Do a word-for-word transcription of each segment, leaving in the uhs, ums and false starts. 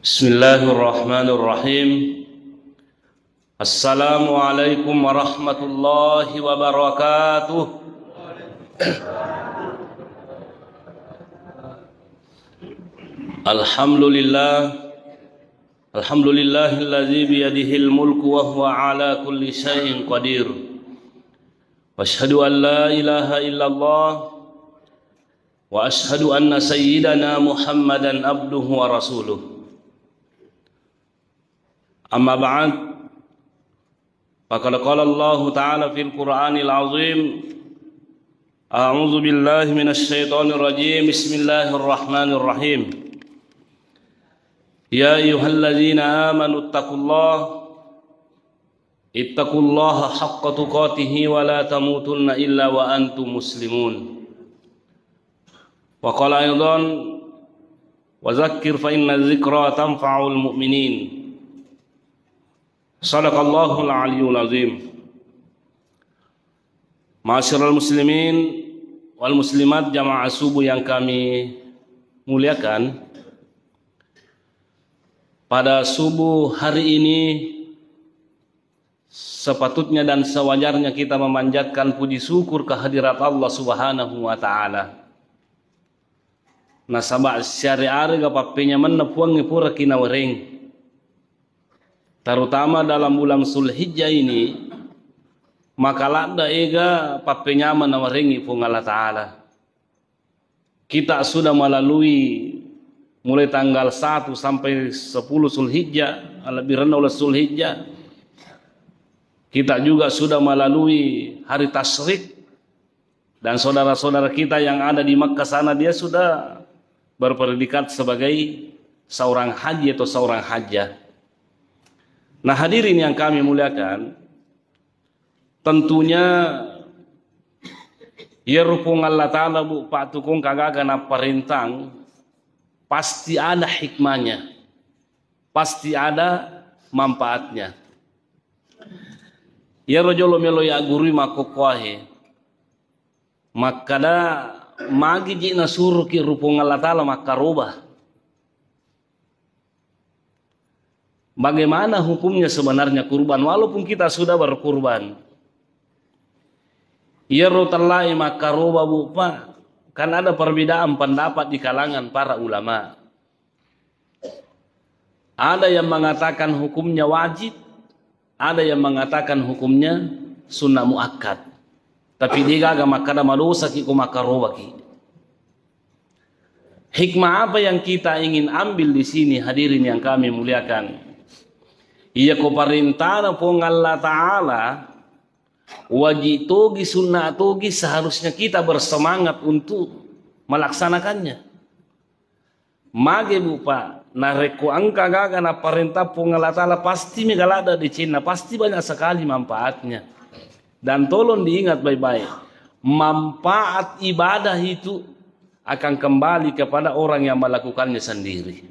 Bismillahirrahmanirrahim. Assalamualaikum warahmatullahi wabarakatuh. Alhamdulillah. Alhamdulillahilladzi biyadihil mulku wa huwa ala kulli syai'in qadir. Wa asyhadu an la ilaha illallah wa asyhadu anna sayyidana Muhammadan abduhu wa rasuluh. Amma ba'd, faqad qala Allahu ta'ala fil Qur'anil azim, a'udzu billahi minasy syaithanir rajim. Bismillahirrahmanirrahim. Ya ayyuhalladzina amanu ittaqullaha Ittaqullaha haqqa tuqatihi wa la tamutunna illa wa antum muslimun. Wa qala aidan, wa zakkir fa inna dzikra tanfa'ul mu'minin. Sadaqallahul aliyul azim. Ma'asyiral muslimin wal muslimat, jamaah subuh yang kami muliakan, pada subuh hari ini sepatutnya dan sewajarnya kita memanjatkan puji syukur kehadirat Allah Subhanahu wa Ta'ala. Nasaba siare-arega pappenyamenna Puangnge puraki nawereng. Terutama dalam bulan Zulhijjah ini, maka ladda ega pappenyameng nawerengngi Puang Allah Ta'ala. Kita sudah melalui mulai tanggal satu sampai sepuluh Zulhijjah, lebih rendah oleh Zulhijjah. Kita juga sudah melalui hari tasyrik, dan saudara-saudara kita yang ada di Makkah sana, dia sudah berpredikat sebagai seorang haji atau seorang hajjah. Nah, hadirin yang kami muliakan, tentunya, iyaro Puang Allah Ta'ala, Bu, pattukung kagaga napparentang, pasti ada hikmahnya, pasti ada manfaatnya. Iyaro jolo melo yaggurui makkokkoe, makkada, magi ji nasuruki ro Puang Allah Ta'ala makkaroba? Bagaimana hukumnya sebenarnya kurban, walaupun kita sudah berkurban? Iyaro tellae makkaroba, Bu, Pak, kan ada perbedaan pendapat di kalangan para ulama. Ada yang mengatakan hukumnya wajib, ada yang mengatakan hukumnya sunnah muakkad. Tapi de gaga makkada madosaki ko makkarobaki. Hikmah apa yang kita ingin ambil di sini, hadirin yang kami muliakan? Iya ko parentana Puang Allah Ta'ala, wajib togi, sunnah togi, seharusnya kita bersemangat untuk melaksanakannya. Mage, Bu, Pak, narekko engka gaga naparenta Puang Allah Ta'ala, pasti mega ladda decenna, pasti banyak sekali manfaatnya. Dan tolong diingat baik-baik, manfaat ibadah itu akan kembali kepada orang yang melakukannya sendiri.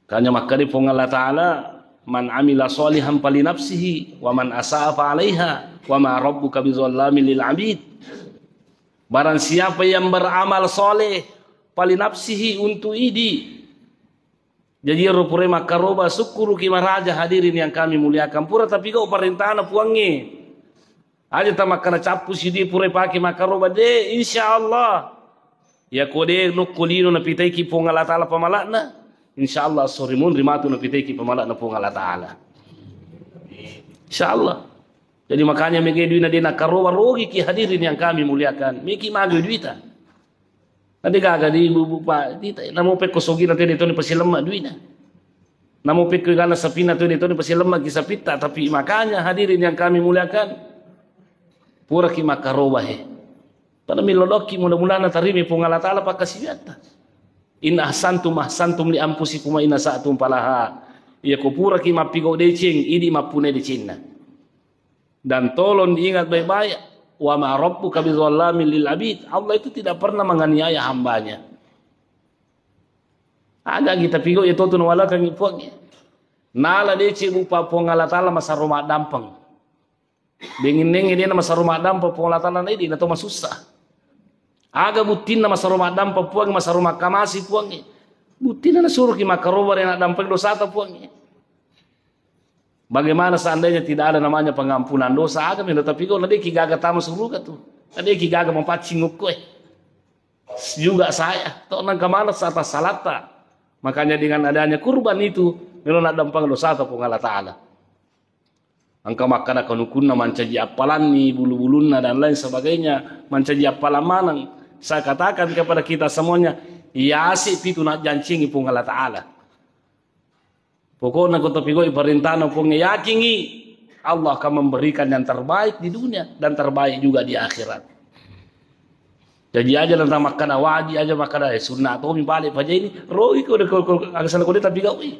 Kanya makkeda Puang Allah Ta'ala, "Man amila shalihan falinafsihi, wa man asa'a fa alaiha, wa ma rabbuka bizallamin lil abid." Barang siapa yang beramal soleh, falinafsihi, untuk idi. Jadi ero pura makkaroba, sukkuruki maraja, hadirin yang kami muliakan. Pura tapi kau parentana Puangnge. Aja tamakkana cappu sidi pura pake makkaroba de, insya Allah. Ya ko de nukku lino napitaiki Puang Allah Ta'ala pamalakna, insya Allah sorimun rimatu napitaiki pamalakna Puang Allah Ta'ala. Insya Allah. Jadi makanya mege duina de nakkaroba, rogiki, hadirin yang kami muliakan. Miki mage duita. Nade gaga di Bu, Bu, Pak, dita, namo pekko sogina tede toni pasilemma duina. Namo pekko gana sapina tede toni pasilemma ki sapitta, tapi makanya hadirin yang kami muliakan, puraki makkaroba he. Pada milodokki, mudah-mudahan natarimi Puang Allah Ta'ala pakkasiwiatta. In ahsantum ahsantum li anfusikum wa in asa'tum falaha. Iya ko puraki mappigau deceng, idi mappune decenna. Dan tolong diingat baik-baik, wa ma rabbuka bizallamin lil abid. Allah itu tidak pernah menganiaya hambanya. Aga kita pigo ya totu nawalakangi Puang. Nala dece bupa Puang Allah Ta'ala masaro maddampeng. Benginnengnge dena masaro maddampeng Puang Allah Ta'ala, na idi na to masussa. Aga buttinna masaro maddampa Puang, masaro makkamasi Puang? Buttina nasuroki makkaroba ri naddampeng dosata Puangnge. Bagaimana seandainya tidak ada namanya pengampunan dosa, aga melo tapi kau nadeki gaga tama suruga tu. Nadeki gaga mapaccing ukkoe. Juga saya, to nangka malas atas salata. Makanya dengan adanya kurban itu, melo naddampeng dosata Puang Allah Ta'ala. Engka makkada kanukunna mancaji appalanni, bulu-bulunna dan lain sebagainya, mancaji appalang maneng. Saya katakan kepada kita semuanya, yasi pitu najjancingi Puang Allah Ta'ala. Pokokna ko topigoi perintahna Puang, yakingi Allah akan memberikan yang terbaik di dunia dan terbaik juga di akhirat. Jadi aja nanta makkada waji, aja makkada eh, sunna tomi balik paja ini, rogi ko de ko, ko, aga sana ko de tapi gawi.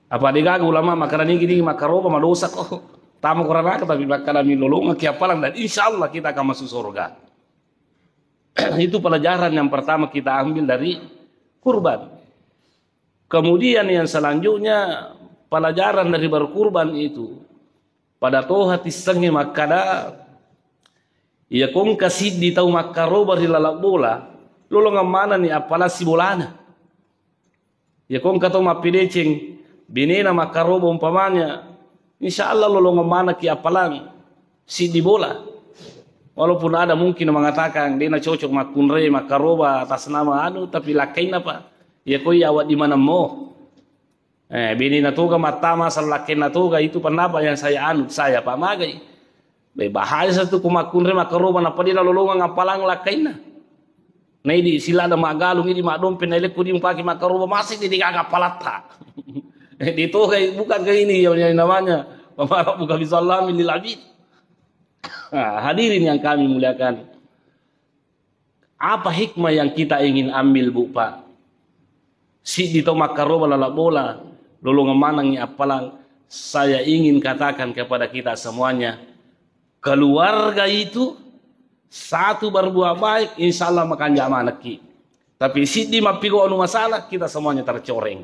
Apa de gaga ulama makkada nigi nigi makkaroba madosa ko. Tama ko ranaka tapi makkada mi lolongeng ki appalang dan insya Allah kita akan masuk surga. Itu pelajaran yang pertama kita ambil dari kurban. Kemudian yang selanjutnya pelajaran dari berkurban itu pada toha tissengnge makkada iya kongka siddi tau makkaroba ri laleng bola lolongeng manenni appalang sibolana. Iya kongka tau mappedeceng benena makkaroba umpamanya, insya Allah lolongeng manekki appalang siddi bola. Walaupun ada mungkin mengatakan dia cocok makkunrai makkaroba atas nama anu tapi lakkainna pak. Iya koi awak di mana mo. Eh, bini natoga mattama sallakkenna toga itu pendapat yang saya anut saya pak magai. Be bahaya satu ku makkunre makkaroba nappa dia lolongeng appalang lakkainna. Naidi silada maggalung idi maddompe nailekko di mupake makkaroba masih di gaga palatta. Di toga bukan ke ini yang, yang namanya pemara buka bisa lami lil abid. Nah, hadirin yang kami muliakan. Apa hikmah yang kita ingin ambil, Bu, Pak? Siddi tau makkaroba laleng bola, lolongeng manengngi appalang. Saya ingin katakan kepada kita semuanya, keluarga itu satu berbuat baik, insya Allah makanja manekki. Tapi siddi mappigau anu masalah, kita semuanya tercoreng.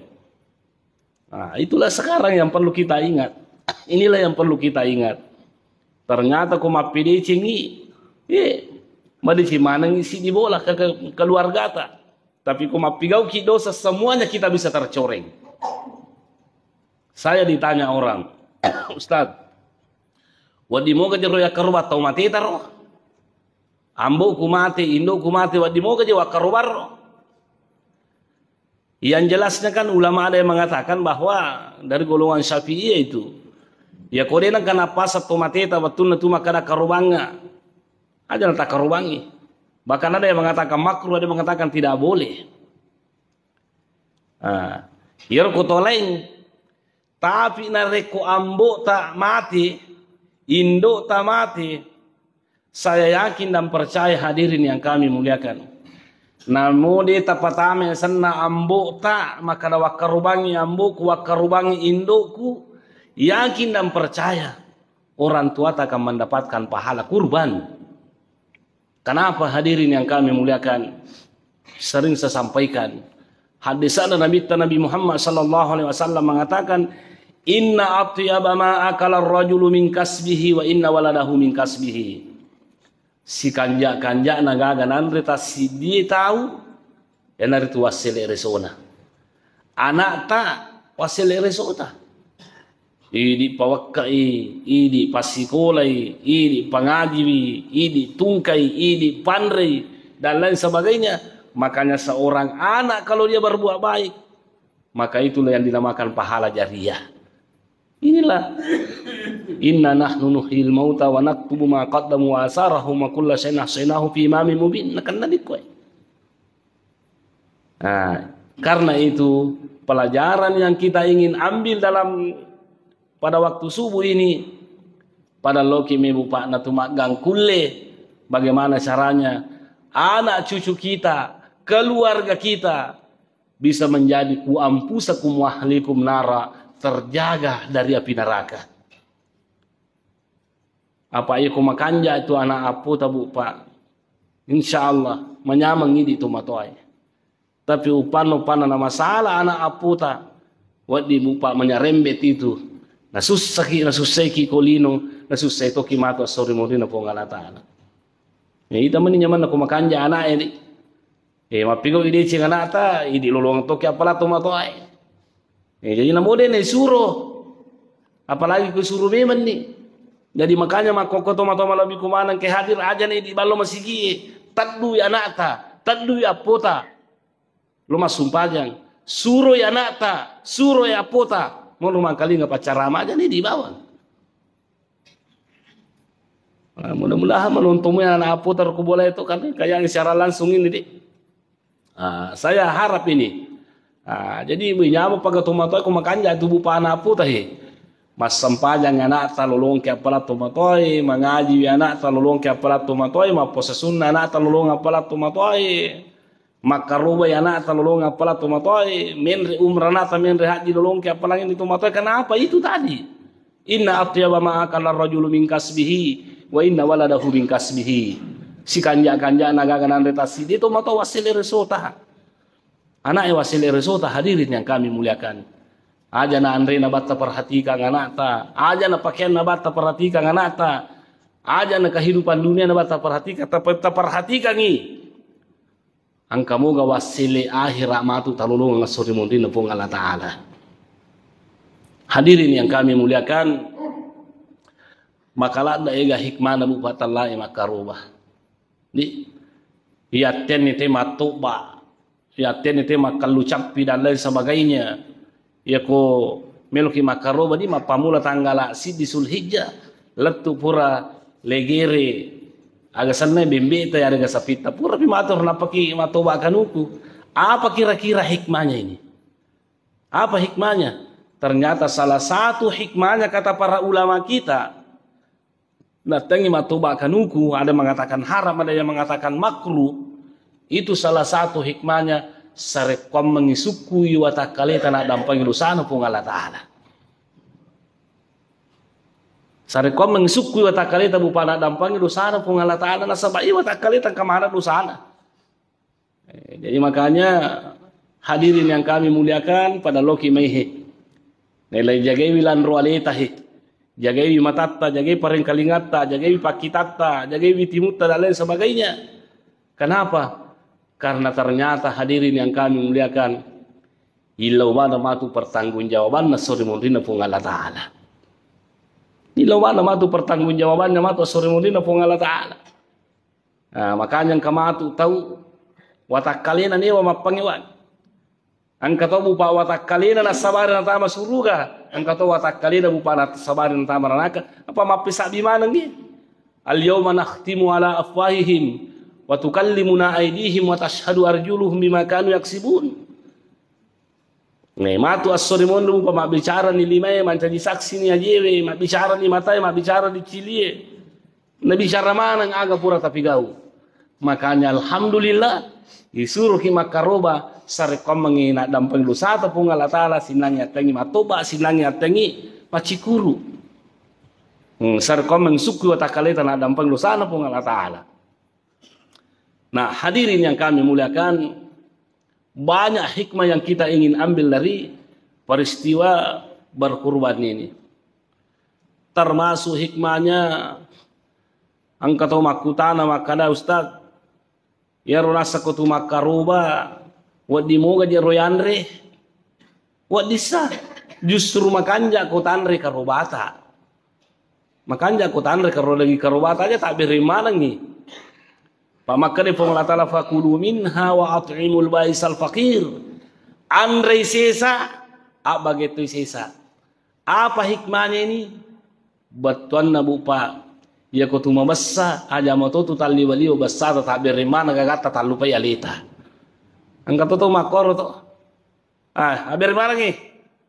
Nah, itulah sekarang yang perlu kita ingat. Inilah yang perlu kita ingat. Ternyata ko mappedecengi, eh, madeceng manengngi siddi bola ke, ke keluargata. Tapi ko mappigauki dosa, semuanya kita bisa tercoreng. Saya ditanya orang, Ustaz, wedding moga jero yakkaroba tau mateta ro? Ambo'ku mate, indo'ku mate, wedding moga je wakkaroba ro? Yang jelasnya kan ulama ada yang mengatakan bahwa dari golongan Syafi'iyah itu, ya ko de nengka nappaseng to mateta wettunna tu makkada karobangnga, aja natakkarobangngi. Bahkan ada yang mengatakan makruh, ada yang mengatakan tidak boleh. Ah, iyaro ko to laing. Tapi narekko ambo'ta mate, indo'ta mate, saya yakin dan percaya hadirin yang kami muliakan. Namo de tapatama senna ambo'ta, makkada wakkarubangi ambo'ku, wakkarubangi indo'ku, yakin dan percaya orang tuata akan mendapatkan pahala kurban. Kenapa hadirin yang kami muliakan? Sering saya sampaikan, hadisana Nabi Nabi Muhammad sallallahu alaihi wasallam mengatakan, "Inna atyaba ma akala rajulu min kasbihi wa inna waladahu min kasbihi." Sikanja-kanjana gaga nanre tassiddie tau, iyanaritu wassele resona. Anakta wassele resota. Idi pawekkai, idi passikolai, idi pangajiwi, idi tungkai, idi panrei, dan lain sebagainya. Makanya seorang anak kalau dia berbuat baik, maka itulah yang dinamakan pahala jariah. Inilah, "Inna nahnu nuhyil mauta wa naktubu ma qaddamu wa asarahum wa kulla syai'in ahsaynahu fi imamin mubin." Nakenna dikkoe. Nah, karena itu pelajaran yang kita ingin ambil dalam pada waktu subuh ini, pada loki mebu pakna tu maggang kulle, bagaimana caranya anak cucu kita, keluarga kita bisa menjadi ku ampusakum wa ahlikum nara, terjaga dari api neraka. Apa iya ko makanja itu anak apputa bu pak, insya Allah manyameng idi tu matoae. Tapi upanna upanna na masalah anak apputa, waddi bu pak manyarembet itu, nasussaki nasussaiki ko lino, nasussai toki matu assauri morina Puang Allah Ta'ala. Ya, ita meni nyamanna ko makanja anak ini. Eh, mappigau ideceng anakta, idi lolongeng tokki appala tomatoae. Eh, jadi namo de naisuro. Apalagi ko suro memenni. Jadi makanya makkokko tomatoa malebbi kumaneng ke hadir, aja na idi ballo masigie. Teddui anakta, teddui appota. Lo massumpajang. Suroi anakta, suroi appota. Monro mangkalinga paccarama, aja na idi bawang. Nah, mudah-mudahan menontonmu anak appota ro kubola itu kan kayak siaran langsung ini, Dik. Ah, saya harap ini. Ah, jadi, bui, nyameng paga tomatoae ko makanja tubuh pana puta he. Massempajang anakta lolongke appala tomatoae, mangajiwi anakta lolongke appala tomatoae, mappuasa sunna anakta lolong appala tomatoae, makkarobai anakta lolong appala tomatoae, menre umrah anakta, menre haji lolongke appala ini tomatoae. Kenapa? Itu tadi. Inna atyaba ma akala rajulu min kasbihi wa inna waladahu min kasbihi. Sikanja-kanjana gaga nanre tassi, de tomatoa wassele resota. Anaknya wassele resota, hadirin yang kami muliakan. Aja na anrena batta perhatikan anakta, aja na pakaianna batta perhatikan anakta, aja na kehidupan dunia na batta perhatikan, tapi taperhatikangi. Engka moga wassele akhirat matu talolongeng esso ri munrinna Puang Allah Ta'ala. Hadirin yang kami muliakan, maka ladda ega hikmana bu patallai makkaroba. Di, iyattenni te mattoba, iyattenni te makkallu cappi dan lain sebagainya. Iyako meloki makkaroba di mappamula tanggala siddi Zulhijjah, lettu pura legere, aga senna bembeta, ya, aga sapitta, pura pi matur, nappaki matoba kanuku. Apa kira-kira hikmahnya ini? Apa hikmahnya? Ternyata salah satu hikmahnya, kata para ulama kita, nattengi matoba kanuku, ada mengatakan haram, ada yang mengatakan makruh. Itu salah satu hikmahnya, sarekkoammengi sukkui watakkaleta naddampengi dosana Puang Allah Ta'ala. Sarekkoammengi sukkui watakkaleta bupa naddampengi dosana Puang Allah Ta'ala, nasaba iya watakkaleta engka maneng dosana. Eh, jadi makanya, hadirin yang kami muliakan, pada loki maihe. Nilai jagaiwi lanro aleta he. Jagaiwi matatta, jagai parengkalingatta, jagaiwi pakkitatta, jagaiwi timutta dan lain sebagainya. Kenapa? Karena ternyata, hadirin yang kami muliakan, illau mana matu pertanggungjawabanna esso ri munrinna Puang Allah Ta'ala. Illau mana matu pertanggungjawabannya matu esso ri munrinna Puang Allah Ta'ala. Nah, makanya engka matu tau watakkalena newa mappangewa. Engka to bupa watakkalena nassabari natama suruga, engka to watakkalena bupa nassabari natama ranaka. Apa mappisabbi manengi? Al-yauma nakhtimu ala afwahihim wa tukallimuna aidihim wa tashhadu arjuluhum bima kanu yaksibun. Nah, matu esso ri monro bupa mabbicara ni limae, mancaji saksi ni ajewe, mabbicara ni matae, mabbicara ni cilie. Nabicara maneng aga pura tapigau. Makanya alhamdulillah, isuruki makkaroba, sarekkoammengi naddampengi dosata Puang Allah Ta'ala, sinnangi attengi mattoba, sinnangi attengi maccikuru. Hmm, sarekkoammeng sukkui watakkaleta naddampengi dosana Puang Allah Ta'ala. Nah, hadirin yang kami muliakan, banyak hikmah yang kita ingin ambil dari peristiwa berkurban ini. Termasuk hikmahnya, engka to makkutana makkada, "Ustaz, iyaro nassako tu makkaroba, wedding moga jero yanre?" Wedding sa, justru makanja ko tanre karobata. Makanja ko tanre karo daging karobata aja tabbere manengi. Pa makkeda Puang Allah Ta'ala, "Fakulu minha wa at'imul baisal faqir." Anrei sesa, abbagettui sesa. Apa hikmahnya ini? Bettuanna bupa, iyako tu mabessa, aja matotu talliwa-liwa bessata, tabbere maneng gagatta, tallupai aleta. Engka to to makkoro to. Ah, abbere manengi.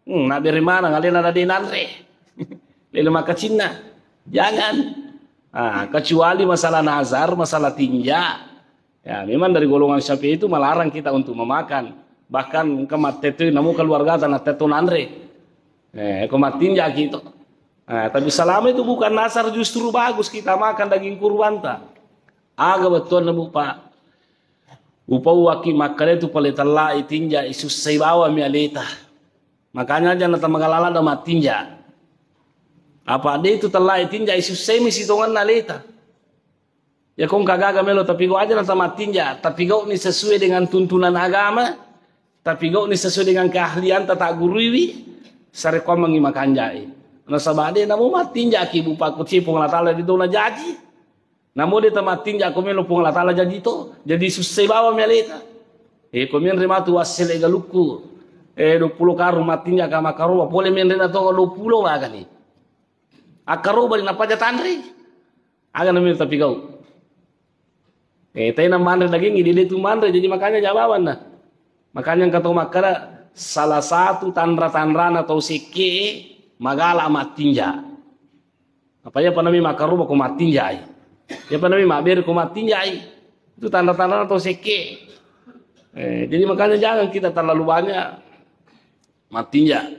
Hmm, nabbere maneng, alena na de nanre. Lele makkacinna. Jangan. Ah, kecuali masalah nazar, masalah tinja. Ya, memang dari golongan Syafi'i itu melarang kita untuk memakan. Bahkan engka mattetto namo keluargata nattetto nanre. Eh, ko mattinjaki to. Ah, tapi selama itu bukan nazar, justru bagus kita makan daging kurbanta. Aga bettuanna bupa. Upauwaki makkeda tu pale tellai tinja isussai bawami aleta. Makanya aja na tamagalala da mattinja. Apa de tu tellai tinja isussaimi sitongenna aleta. Ya kong kagaga melo tapi gau aja na tamattinja, tapi gau ni sesuai dengan tuntunan agama, tapi gau ni sesuai dengan keahlian tata guruiwi, sarekkoammengi makanjai. Nasaba de namo mattinja ki bupa kuci Puang Allah Taala di dona jaji. Namo de tamattinja ko melo Puang Allah Taala jaji to, jadi sussai bawa meleta. E ko menre matu wassele galukku, e dua puluh karung mattinja ka makaroba, pole menre na to dua puluh bagani. Akkaroba ni napaja tanri. Aga namiro tapi gau. Eh, tai na manre daging, ide tu manre, jadi makanya jawaban nah. Makanya engka tau makkada, salah satu tanra-tanrana tau sekke magala mattinja. Apa ya panami makaruba ko mattinjai. Ya panami mabere ko mattinjai. Itu tanra-tanrana tau sekke. Eh, jadi makanya jangan kita terlalu banyak mattinja.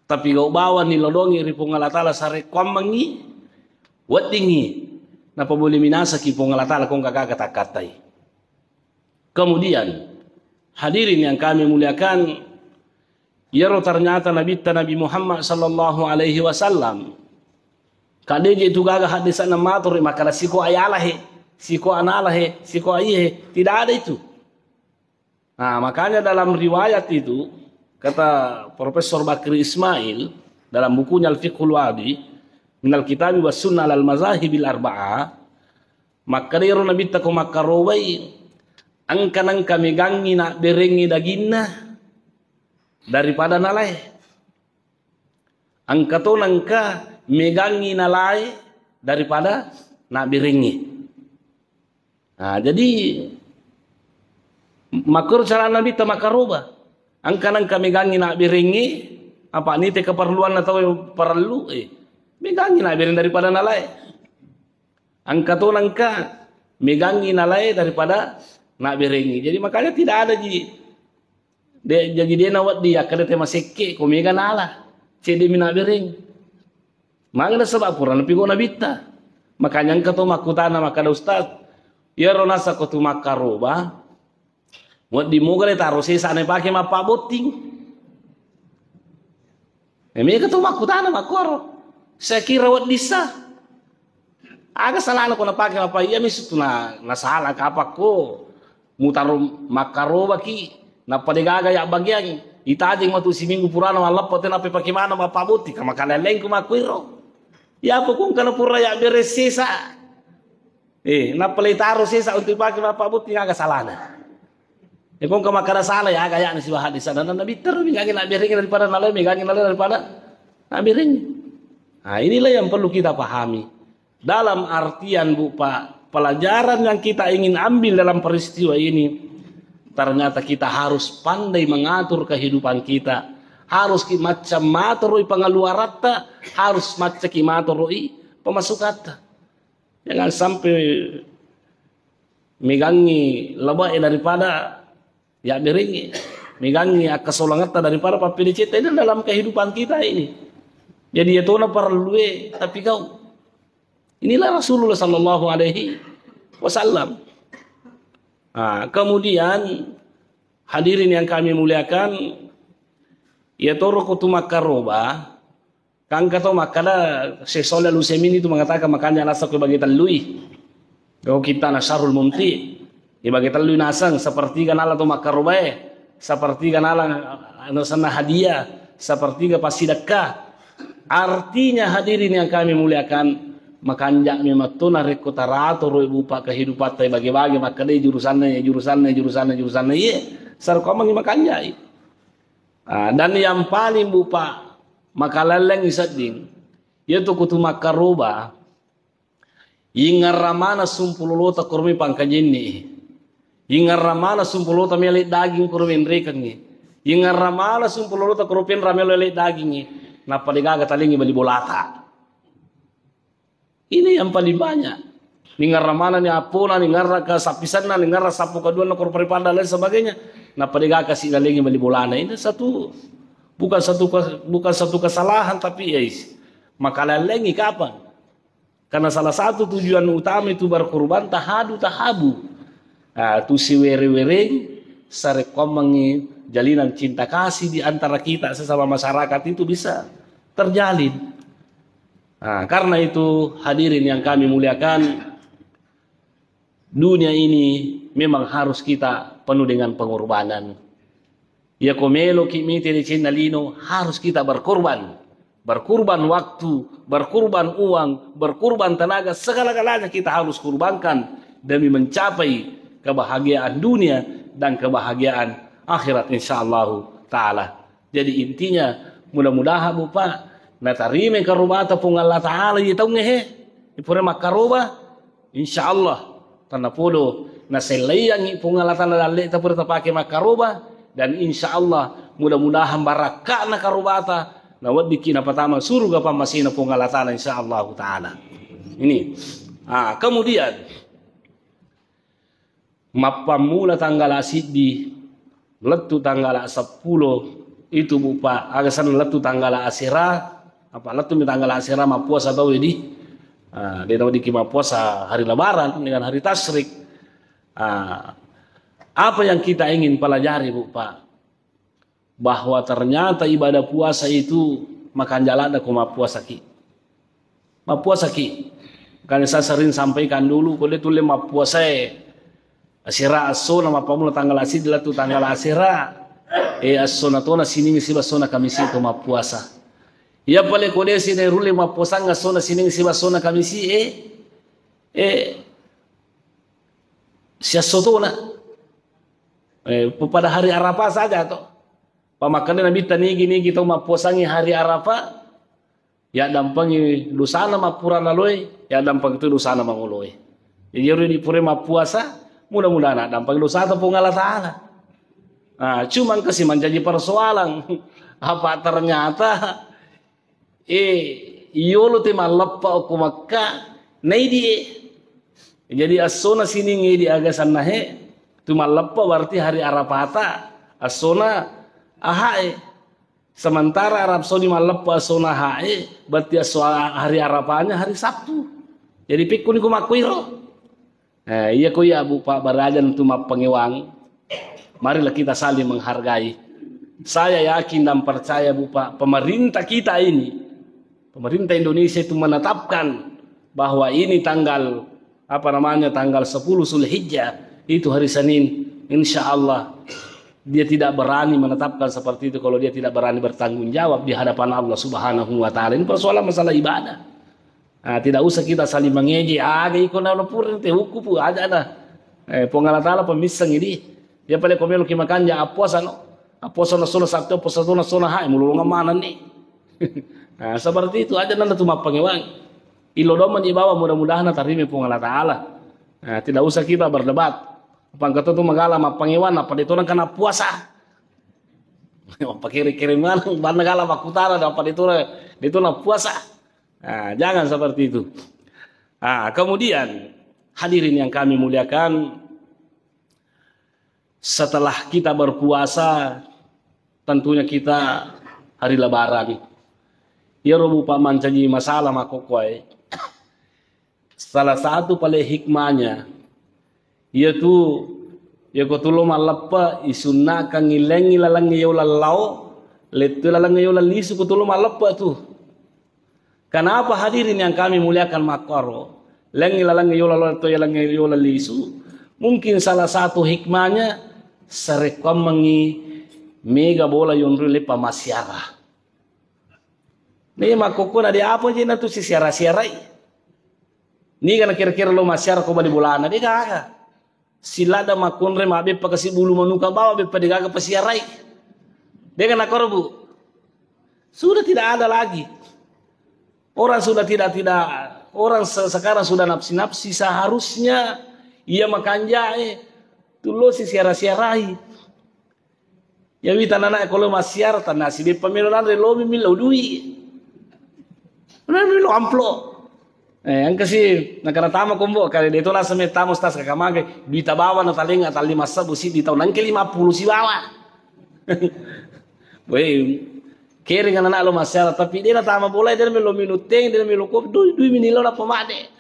Tapi gau bawang ni lodongi ri Puang Allah Taala sarekkoammengi weddingi napaboli minasaki Puang Allah Taala kong kagaga takkattai. Kemudian, hadirin yang kami muliakan, iyaro ternyata Nabitta Nabi Muhammad sallallahu alaihi wasallam, kadeje tu gaga hadisana matur makkada siko ayalahe, siko analahe, siko ayehe, tidak ada itu. Nah, makanya dalam riwayat itu, kata Profesor Bakri Ismail dalam bukunya Al-Fiqhul Wadi, Minal Kitabi was Sunnah alal Mazahibil Arba'ah, makkadero Nabitta ko makkarobai, engka nengka megangi nabberengi daginna daripada nalae. Engka to nengka megangi nalae daripada nabberengi. Nah, jadi makkoro cara Nabitta makaroba. Engka nengka megangi nabberengi, apa nite keperluanna tau parellu, eh, megangi nabbereng daripada nalae. Engka to nengka megangi nalae daripada nabberengi. Jadi makanya tidak ada ji. De, jaji de nawedding akkeda te masekke ko mega nala. Cedde mi nabbereng. Magi nasaba pura napigau Nabitta. Makanya engka to makkutana makkada, "Ustaz, iyaro nasa ko tu makkaroba, wedding moga le taro sesa napake mappabotting." E, mega to makkutana makkoro. Saya kira wedding sa. Aga salana ko napake mappa iya mi situ na, nasala kapakko. Mutaro makkarobaki, nappa degaga ya bagiang. Itajeng matu siminggu purana malleppo te nappa pake mana mappabotting, ka makalellengku makkuiro. Iya pokong kana pura ya bere sesa. Eh, nappa le taro sesa untuk pake mappabotting, aga salana. E kong ka makkada sala ya, aga ya nasiwa hadis sana. Nabitta ro megangi nabberengi daripada nalae, megangi nalae daripada nabberengi. Nah, inilah yang perlu kita pahami. Dalam artian, Bu, Pak, pelajaran yang kita ingin ambil dalam peristiwa ini, ternyata kita harus pandai mengatur kehidupan kita. Harus ki macca matoroi pengeluaratta, harus macca ki matoroi pemasukatta. Jangan sampai megangi labae daripada ya berengi, megangi akkasolangetta daripada pappedecetta ini dalam kehidupan kita ini. Jadi ya tona parellue tapi kau. Inilah Rasulullah sallallahu alaihi wasallam. Nah, kemudian hadirin yang kami muliakan, ya toro kutu makkaroba, Kangka to makkada Syekh Shalih Al-Utsaimin itu mengatakan, makanya nasa ko bagi tellui. Kau kita nasarul mumti. Ibagi tellui naseng, sepertiga nala to makkarobae, sepertiga nala, anu, senna hadiah, sepertiga passidekka. Artinya hadirin yang kami muliakan, makanja memang to narekko tarato roi bupa kehidupatta bagi-bagi makkada jurusanna, jurusanna, jurusanna, jurusanna, iye. Sarukamang makanjai. Ah, dan yang paling bupa makalellengngi sedding, iyatu kutu makkaroba, ingarramana sumpulolota koromi pangkajenni, ingarramana sumpulolota mele daging koromi enrekengngi, ingarramana sumpulolota koropenra melo ele dagingngi, nappa degaga talengi bali bolata. Ini yang paling banyak. Ningarra manani appona, ningarra kasappisenna, ningarra sappo kaduanna, koro paripada, lain sebagainya. Nappa dega kasi lalengi bali bolana. Ini satu, bukan satu kes-, bukan satu kesalahan, tapi ya is, maka lalengi kapan? Karena salah satu tujuan utama itu berkurban, tahadu tahabu. Ah, tu siwere-wereng, sarekkoammengi jalinan cinta kasih di antara kita sesama masyarakat itu bisa terjalin. Nah, karena itu, hadirin yang kami muliakan, Dunia ini memang harus kita penuh dengan pengorbanan. Iya ko meloki mite decenna lino, harus kita berkorban. Berkorban waktu, berkorban uang, berkorban tenaga, segala-galanya kita harus korbankan demi mencapai kebahagiaan dunia dan kebahagiaan akhirat, insyaallahu ta'ala. Jadi intinya, mudah-mudahan, Bu, Pak, natarima karobata Puang Allah Ta'ala iya taungnge he. Ipura makkaroba, insya Allah, tannapodo nasellaiyangngi Puang Allah Ta'ala dalleta pura tapake makkaroba, dan insya Allah, mudah-mudahan barakka'na karobata naweddikki napatama suruga pammasena Puang Allah Ta'ala, insya Allah Ta'ala. Ini. Ah, kemudian, mappammula tanggala siddi, lettu tanggala seppulo, itu, Bu, Pak, aga senna lettu tanggala asera, apa lettu mi tanggala asera mappuasa tau, jadi, ah, de' naweddikki mappuasa hari Lebaran dengan hari Tasyrik. Ah, apa yang kita ingin pelajari, Bu, Pak? Bahwa ternyata ibadah puasa itu makanja ladde' ko mappuasaki. Mappuasaki. Makanya saya sering sampaikan dulu, ko de' tulle mappuasae asera essona, mappammula tanggala siddi lettu tanggala asera, eh, essona tona Sining sibawa essona Kamisi to mappuasa. Iya pale ko de' si de' rulle mappuasang essona Sining sibawa essona Kamisi, eh, eh, siesso tona. Eh, pada hari Arafah saja to. Pamakkeda Nabitta, nigi-nigi tau mappuasangngi hari Arafah, yaddampengi dosana mappura laloe, yaddampengi tu dosana mangoloe. Jadi, ero dipure mappuasa, mudah-mudahan naddampengi dosata Puang Allah Ta'ala. Nah, cuma engka si mancaji persoalan. Apa ternyata, eh, iyolo te malleppa okko Mekka, naidi, eh. Jadi, essona Sining idi aga senna he, tu malleppa berarti hari Arafata, essona Ahae. Sementara Arab Saudi malleppa essona Ahae, berarti esso hari Arafahnya hari Sabtu. Jadi, pekkuni ko makkuiro. Eh, iya ko iya, Bu, Pak, baraja tu mappangewang. Marilah kita saling menghargai. Saya yakin dan percaya, Bu, Pak, pemerintah kita ini, pemerintah Indonesia itu menetapkan bahwa ini tanggal, apa namanya, tanggal sepuluh Zulhijjah, itu hari Senin, insya Allah dia tidak berani menetapkan seperti itu kalau dia tidak berani bertanggung jawab di hadapan Allah Subhanahu wa Ta'ala. Ini persoalan masalah ibadah. Ah, tidak usah kita saling mengejek. Ah, iko na pura te hukupu aja dah. Eh, Puang Allah Ta'ala pemisseng ini. Dia pale ko meloki makanja appuasa no. Appuasa no sona Sabtu, appuasa no sona Ahae, mulolongang maneng ni. Nah, seperti itu aja nanda tu mappangewang. Ilo domani bawa, mudah-mudahan natarima Puang Allah Ta'ala. Nah, tidak usah kita berdebat. Apa engka to tu magala mappangewang, apa de' to nengka nappuasa. Mappakere-kere maneng, banna gala makkutana, apa de' to, de' to nappuasa. Nah, jangan seperti itu. Nah, kemudian, hadirin yang kami muliakan, setelah kita berpuasa, tentunya kita hari Lebaran. Iyaro, Bu, Pak, mancaji masalah makkokkoe. Salah satu pale hikmahnya, iyatu, iya ko tulo malleppa, isunnakang lengngi lalengnge yola lao, lettu lalengnge yola lisu ko tulo malleppa tu. Kenapa, hadirin yang kami muliakan, makkoro lengngi lalengnge yola lao to yalengnge yola lisu? Mungkin salah satu hikmahnya, sarekkuammengngi mega bola yonroi leppa massiara. Ni makkokko na de' apa je na tu sisiara-siarai. Niga na kira-kira lo massiara ko bali bolana, de' gaga. Silada makkonre mabeppa kasi bulu manuka bawa beppa de' gaga pasiarai. De' gaga na koro, Bu. Sudah tidak ada lagi. Orang sudah tidak, tidak, orang se-, sekarang sudah nafsi-nafsi, seharusnya iya makanjae tullo sisiara-siarai. Ya wita nana ko lo massiara tanna si beppa melo nanre lo mi milo dui. Lo mi lo amplo. Eh, engka si nakana tama kombo kare de' to lasa me tama Ustaz, kaka mage duita bawa na talenga talli massabu siddi tau nangke lima puluh sibawa. Woi, kering anak lo massiara tapi de' na tama bola, de' melo minuteng, de' melo kopi, dui, dui minilo na pemade.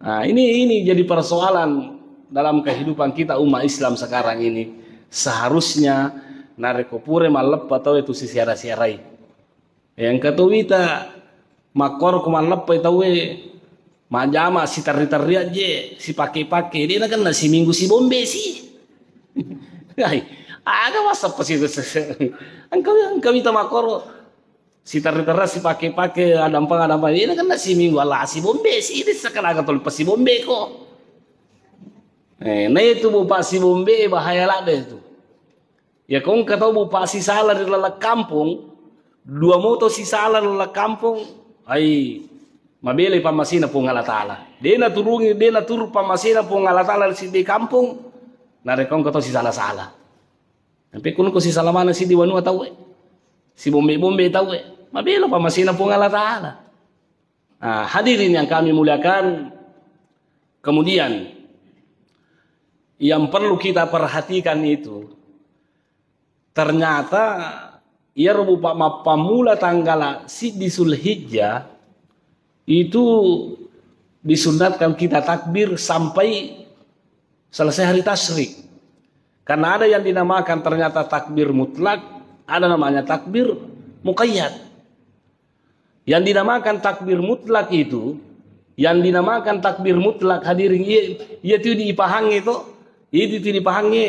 Nah, ini, ini jadi persoalan dalam kehidupan kita umat Islam sekarang ini. Seharusnya narekko pura malleppa tau itu sisiara-siarai. Yang kata wita, makkoro ko malleppa tau e, Majjama siterri-terri aje, sipake-pake, de' nakenna siminggu sibombe si. Hai, aga massappa si engka, engka wita makoro. Siterri-terri sipake-pake, adampang-adampang, de' nakenna siminggu Allah sibombe si, de' sakana aga tolpa sibombe ko. Eh, na itu bu pa sibombe bahaya ladde itu. Ya, ko engka tau bu pa sisala ri laleng kampong, dua moto sisala ri laleng kampong, ai, mabelai pammasena Puang Allah Ta'ala. De' naturungi, de' naturu pammasena Puang Allah Ta'ala ri siddi kampong, narekko engka tau sisala-sala. Sampai kuno ko sisala maneng siddi wanua tauwe. Sibombe-bombe tauwe. Mabela pammasena Puang Allah Ta'ala. Nah, hadirin yang kami muliakan, kemudian yang perlu kita perhatikan itu, ternyata iyaro bu pa-, mappammula tanggala siddi Zulhijjah itu disunnatkan kita takbir sampai selesai hari tasyrik. Karena ada yang dinamakan ternyata takbir mutlak, ada namanya takbir muqayyad. Yang dinamakan takbir mutlak itu, yang dinamakan takbir mutlak, hadirin, iya, iya tu dipahangngi to, itu tu dipahangngi,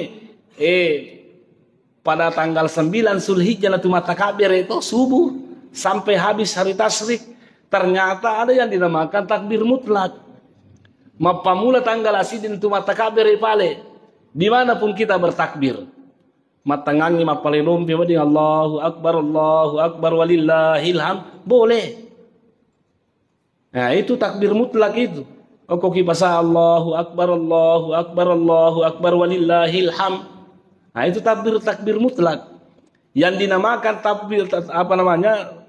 eh, pada tanggal sembilan Zulhijjah natu mattakabbere to subuh sampai habis hari tasyrik. Ternyata ada yang dinamakan takbir mutlak. Mappammula tanggal asidin tu mattakabbere pale. Dimanapun kita bertakbir. Mattangangi mappale lompe wedding Allahu Akbar, Allahu Akbar, walillahil hamd. Boleh. Nah, itu takbir mutlak itu. Okko ki pasa Allahu Akbar, Allahu Akbar, Allahu Akbar, walillahil hamd. Nah, itu takbir, takbir mutlak. Yang dinamakan takbir, apa namanya,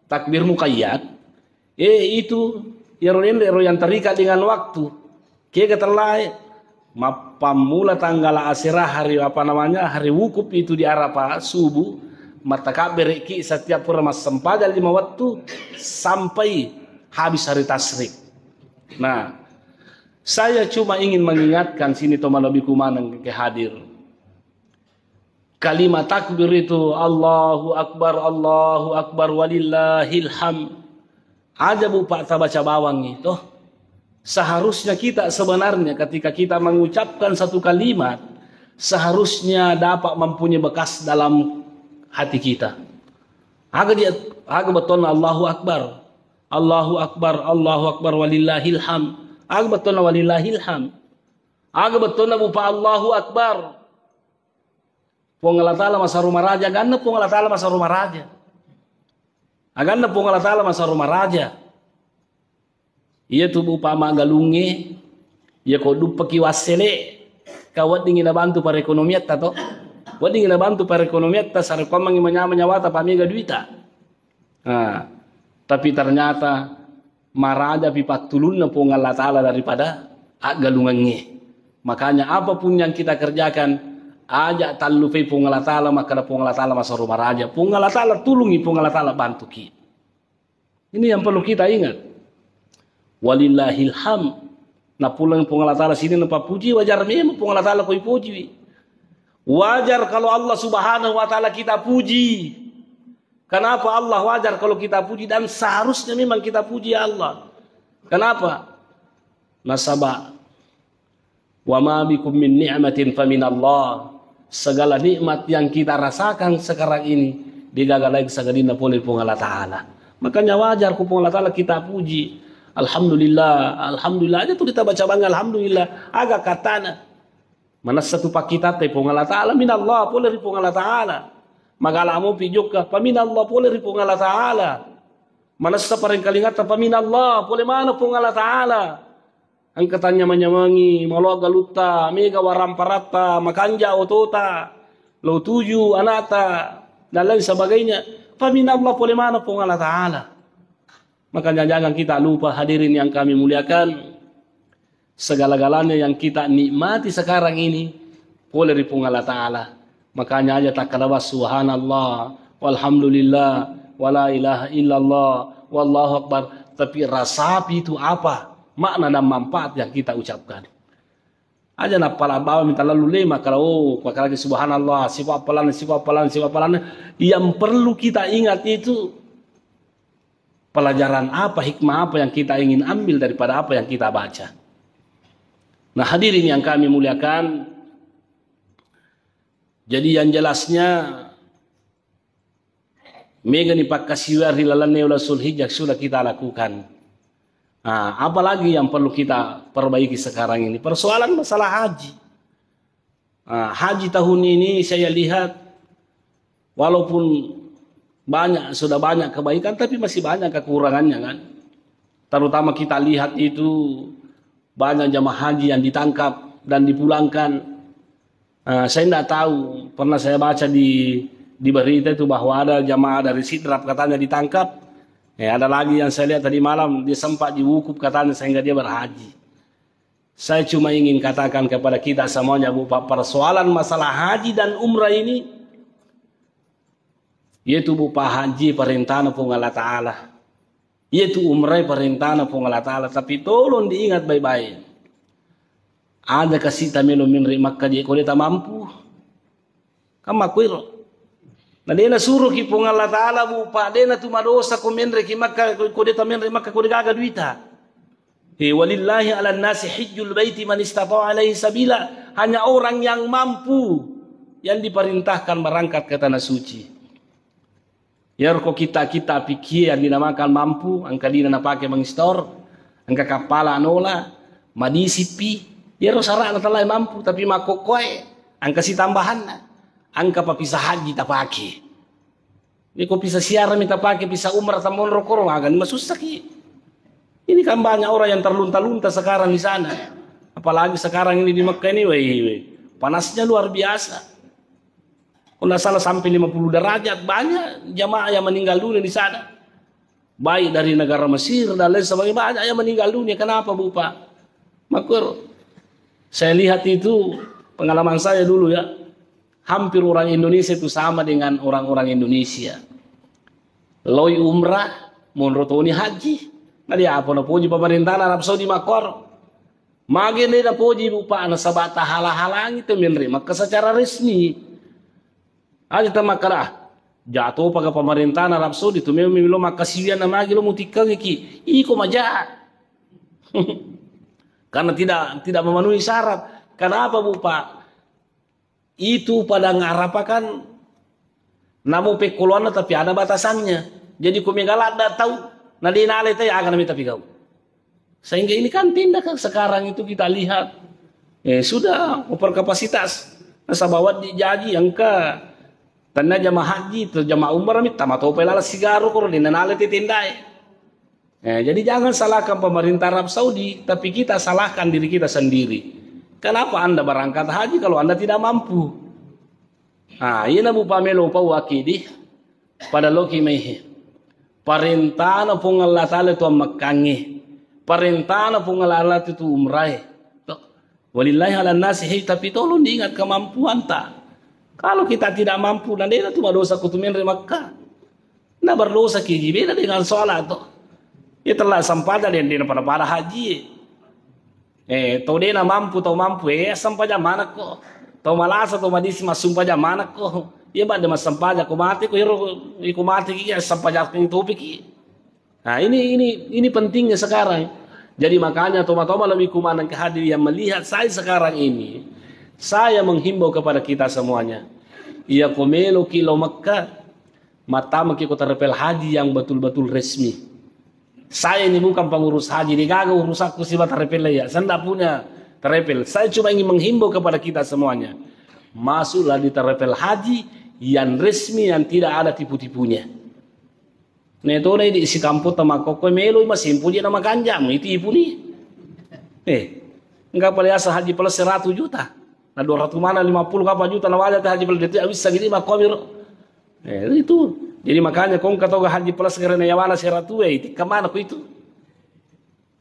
takbir muqayyad, eh, itu, iyaro enre ro yang terikat dengan waktu. Kega tellae, mappammula tanggala asera hari, apa namanya, hari wukuf itu di Arafah, subuh, mattakabbereki setiap pura massempajang lima waktu sampai habis hari tasyrik. Nah, saya cuma ingin mengingatkan sini to malobiku maneng ke hadir. Kalimat takbir itu, Allahu Akbar, Allahu Akbar, walillahil hamd. Aja bu pa tabaca bawangngi, toh. Seharusnya kita sebenarnya ketika kita mengucapkan satu kalimat, seharusnya dapat mempunyai bekas dalam hati kita. Aga dia, aga betulna Allahu Akbar. Allahu Akbar, Allahu Akbar, walillahil hamd. Aga betulna walillahil hamd. Aga betulna bu pa Allahu Akbar. Puang Allah Ta'ala masaru maraja, aganna Puang Allah Ta'ala masaru maraja. Aganna Puang Allah Ta'ala masaru maraja. Iya tu bu pa maggalungnge, iya ko duppaki wassele, ka weddingi nabantu perekonomiatta to. Weddingi nabantu perekonomiatta, sarekkuammengngi manyama nyawata pamega duita. Nah, tapi ternyata marajapi pattulunna Puang Allah Ta'ala daripada aggalungengnge. Makanya apapun yang kita kerjakan, aja tallupei Puang Allah Ta'ala, makkeda Puang Allah Ta'ala masaru maraja. Puang Allah Ta'ala tulungi, Puang Allah Ta'ala bantuki. Ini yang perlu kita ingat. Walillahil hamd. Napuleng Puang Allah Ta'ala sini napapuji, wajar memang Puang Allah Ta'ala koi pujiwi. Wajar kalau Allah Subhanahu wa Ta'ala kita puji. Kenapa Allah wajar kalau kita puji dan seharusnya memang kita puji Allah? Kenapa? Nasaba, wa ma bikum min ni'matin faminallah. Segala nikmat yang kita rasakan sekarang ini, degaga lain sangadinna pole Puang Allah Ta'ala. Makanya wajar ku Puang Allah Ta'ala kita puji. Alhamdulillah, alhamdulillah aja tu kita baca bangga, alhamdulillah. Aga katana. Manessa tu pakkitatta Puang Allah Ta'ala, minallah pole ri Puang Allah Ta'ala. Magala mopi jokka, paminallah pole ri Puang Allah Ta'ala. Manessa parengkalingatta, paminallah pole maneng Puang Allah Ta'ala. Engka tanyamang-nyamangi, maloa galutta, mega waramparatta, makanja otota, lo tuju anata, dan lain sebagainya. Paminallah pole maneng Puang Allah Ta'ala. Makanya jangan kita lupa, hadirin yang kami muliakan, segala-galanya yang kita nikmati sekarang ini pole ri Puang Allah Ta'ala. Makanya aja takkada subhanallah, walhamdulillah, wala ilaha illallah, wallahu akbar. Tapi rasapi itu apa makna dan manfaat yang kita ucapkan. Aja nappala bawang minta lalu lema kalau, oh, apalagi subhanallah, sipa appalan, sipa appalan, sipa appalan. Yang perlu kita ingat itu Pelajaran apa, hikmah apa yang kita ingin ambil daripada apa yang kita baca? Nah, hadirin yang kami muliakan, jadi yang jelasnya, mega ni pakkasiwiang ri lalenna uleng Zulhijjah sudah kita lakukan. Nah, apalagi yang perlu kita perbaiki sekarang ini? Persoalan masalah haji. Nah, haji tahun ini saya lihat, walaupun banyak, sudah banyak kebaikan, tapi masih banyak kekurangannya, kan? Terutama kita lihat itu banyak jamaah haji yang ditangkap dan dipulangkan. Eh, saya nggak tahu, pernah saya baca di, di berita itu bahwa ada jamaah dari Sidrap katanya ditangkap. Eh, ada lagi yang saya lihat tadi malam, dia sempat diwukuf katanya sehingga dia berhaji. Saya cuma ingin katakan kepada kita semuanya, Bu Pak, persoalan masalah haji dan umrah ini, yaitu, Bu Pak, haji perintahna Puang Allah Ta'ala. Yaitu umrah perintahna Puang Allah Ta'ala. Tapi tolong diingat baik-baik. Ada kasih tamelo menre Makkah je, ko de tamampu. Kan makkuiro. Na de nasuroki Puang Allah Ta'ala, Bu Pak, de natu madosa ko menreki Makkah, ko, ko de tamenre Makkah, ko de gaga duita. Eh, walillahi ala nasi hijjul baiti man istata'a alaihi sabila. Hanya orang yang mampu yang diperintahkan berangkat ke tanah suci. Iyaro ko kita-kita pikkie yang dinamakan mampu, engka dina napake mengistor, engka kappala nola, madisipi, iyaro sara'na talai mampu, tapi makkokkoe, engka sitambahanna, engka pa visa haji tapake. Ini ko visa siarami tapake, visa umrah tamonro koro, magani masussaki. Ini kan banyak orang yang terlunta-lunta sekarang di sana. Apalagi sekarang ini di Mekah ini, weh, weh, panasnya luar biasa. Kalau nggak salah sampai lima puluh derajat, banyak jamaah yang meninggal dunia di sana. Baik dari negara Mesir dan lain sebagainya, banyak yang meninggal dunia. Kenapa, Bu Pak? Makkur, saya lihat itu pengalaman saya dulu ya. Hampir orang Indonesia itu sama dengan orang-orang Indonesia. Loi umrah, monro toni haji. Nah, dia apa napoji pemerintah Arab Saudi makor. Magi de napoji, Bu Pak, nasaba tahala-halangi tu menre Makkah secara resmi. Aja ta makkada, jatopa ga pemerintah Arab Saudi tu memang lo makkasiwian na magi lo mutikkangiki. Iko maja. Karena tidak, tidak memenuhi syarat. Kenapa, Bu Pak? Itu padang Arafah kan namo pekkoloanna, tapi ada batasannya. Jadi ko mega ladda tau, na de nale tai, aga nami tapi kau. Sehingga ini kan tindakan sekarang itu kita lihat, eh, sudah overkapasitas. Nasaba wedding jaji engka tanna jamaah haji, to jamaah umrah mi, tama topa lala sigaro koro de nale te tendae. Eh, jadi jangan salahkan pemerintah Arab Saudi, tapi kita salahkan diri kita sendiri. Kenapa Anda berangkat haji kalau Anda tidak mampu? Ah, iyana Bu Pak melo pau akidi pada loki maihe. Parentana Puang Allah Ta'ala tu ammekkangnge. Parentana Puang Allah Ta'ala tu umrae. Walillahi ala nasi, hei, tapi tolong diingat kemampuanta. Kalau kita tidak mampu, na dena tu madosa ko tu menre Makkah. Na berdosa ki ji beda dengan sholat to. Ya telah sempajang de, de pada-pada haji. Eh, tau dena mampu, tau mampu, eh, sempajang manakko. Tau malasa, tau madisi, massumpajang manakko. Ya bade massempajang ko mate ko, ero ko mate ki, ya sempajang topiki. Nah, ini, ini, ini pentingnya sekarang. Jadi makanya toma-toma lebih kumanang ke hadir yang melihat saya sekarang ini. Saya menghimbau kepada kita semuanya. Iya ko melo ki lo Mekah, matama ki ko travel haji yang betul-betul resmi. Saya ini bukan pengurus haji, digaga urusakku siba travel ya. Saya tidak punya travel. Saya cuma ingin menghimbau kepada kita semuanya. Masuklah di travel haji yang resmi, yang tidak ada tipu-tipunya. Netona idi sikamputta makkokkoe meloi masimpu je na makanjang, itipu ni. Eh, engka pale asa haji plus seratus juta. Na dua ratus mana lima puluh kapa juta na waja te haji plus, de tu awissa gini makkomi ro. Eh, itu. Jadi makanya kong katoga haji plus karena yawana seratus, eh, itikka mana ko itu.